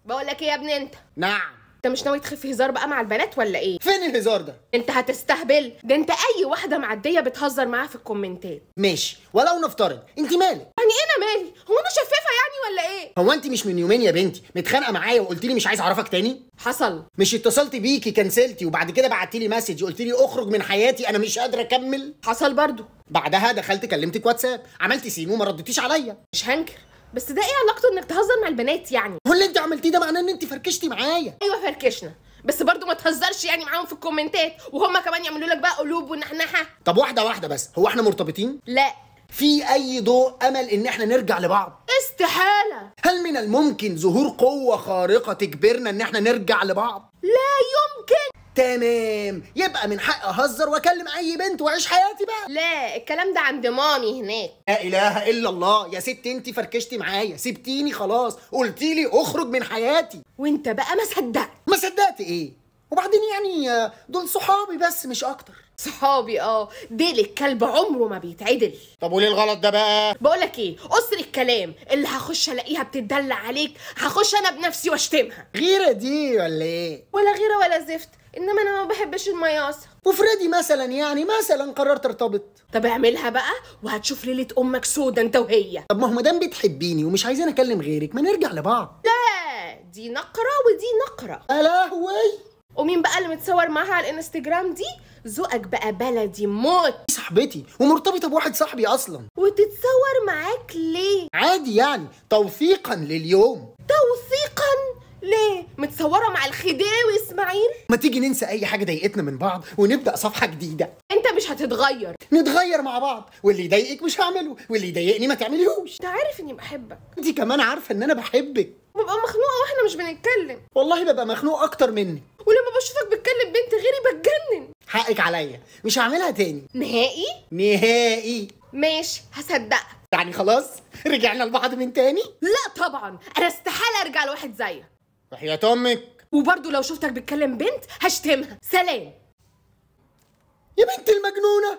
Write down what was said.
بقول لك ايه يا ابني انت؟ نعم. انت مش ناوي تخف هزار بقى مع البنات ولا ايه؟ فين الهزار ده؟ انت هتستهبل، ده انت اي واحدة معدية بتهزر معاها في الكومنتات. ماشي، ولو نفترض انت مالك؟ يعني ايه انا مالي؟ هو انا شفافة يعني ولا ايه؟ هو انت مش من يومين يا بنتي متخانقه معايا وقلت لي مش عايز اعرفك تاني؟ حصل. مش اتصلت بيكي كنسلتي وبعد كده بعتي لي message قلت لي اخرج من حياتي انا مش قادرة اكمل؟ حصل برضو. بعدها دخلت كلمتك واتساب، عملتي seen وما ردتيش عليا. مش هنكر، بس ده ايه علاقته انك تهزر مع البنات يعني؟ هو اللي انت عملتيه ده معناه ان انت فركشتي معايا. ايوه فركشنا، بس برضو ما تهزرش يعني معاهم في الكومنتات وهم كمان يعملوا لك بقى قلوب ونحنحه. طب واحدة واحدة بس، هو احنا مرتبطين؟ لا. في اي ضوء امل ان احنا نرجع لبعض؟ استحالة. هل من الممكن ظهور قوة خارقة تجبرنا ان احنا نرجع لبعض؟ لا يمكن. تمام، يبقى من حق اهزر واكلم اي بنت واعيش حياتي بقى. لا، الكلام ده عند مامي هناك. لا اله الا الله يا ست، انت فركشتي معايا، سبتيني خلاص، قلتي لي اخرج من حياتي. وانت بقى ما صدقت. ما صدقت ايه؟ وبعدين يعني دول صحابي بس مش اكتر. صحابي؟ اه، ديل الكلب عمره ما بيتعدل. طب وليه الغلط ده بقى؟ بقولك ايه، قصر الكلام، اللي هخش الاقيها بتدلع عليك هخش انا بنفسي واشتمها. غيره دي ولا ايه؟ ولا غيره ولا زفت، انما انا ما بحبش المياصه. وفريدي مثلا، يعني مثلا قررت ارتبط. طب اعملها بقى وهتشوف ليلة امك سودا انت وهي. طب ما هو مادام بتحبيني ومش عايزين اكلم غيرك ما نرجع لبعض. لا، دي نقره ودي نقره. يا لهوي. ومين بقى اللي متصور معاها على الانستجرام دي؟ ذوقك بقى بلدي موت. دي صاحبتي ومرتبطة بواحد صاحبي اصلا. وتتصور معاك ليه؟ عادي يعني، توثيقا لليوم. توثيقا ليه؟ متصورة مع الخديوي اسماعيل؟ ما تيجي ننسى اي حاجة ضايقتنا من بعض ونبدا صفحة جديدة. انت مش هتتغير. نتغير مع بعض، واللي يضايقك مش هعمله واللي يضايقني ما تعمليهوش. انت عارف اني بحبك. انت كمان عارفه ان انا بحبك. ببقى مخنوقه واحنا مش بنتكلم. والله ببقى مخنوق اكتر منك. ولما بشوفك بتكلم بنت غيري بتجنن. حقك عليا، مش هعملها تاني. نهائي؟ نهائي. ماشي، هصدقك. يعني خلاص رجعنا لبعض من تاني؟ لا طبعا، انا استحالة ارجع لواحد زيك. وحياة امك. وبرضه لو شفتك بتكلم بنت هشتمها. سلام. يا بنت المجنونة.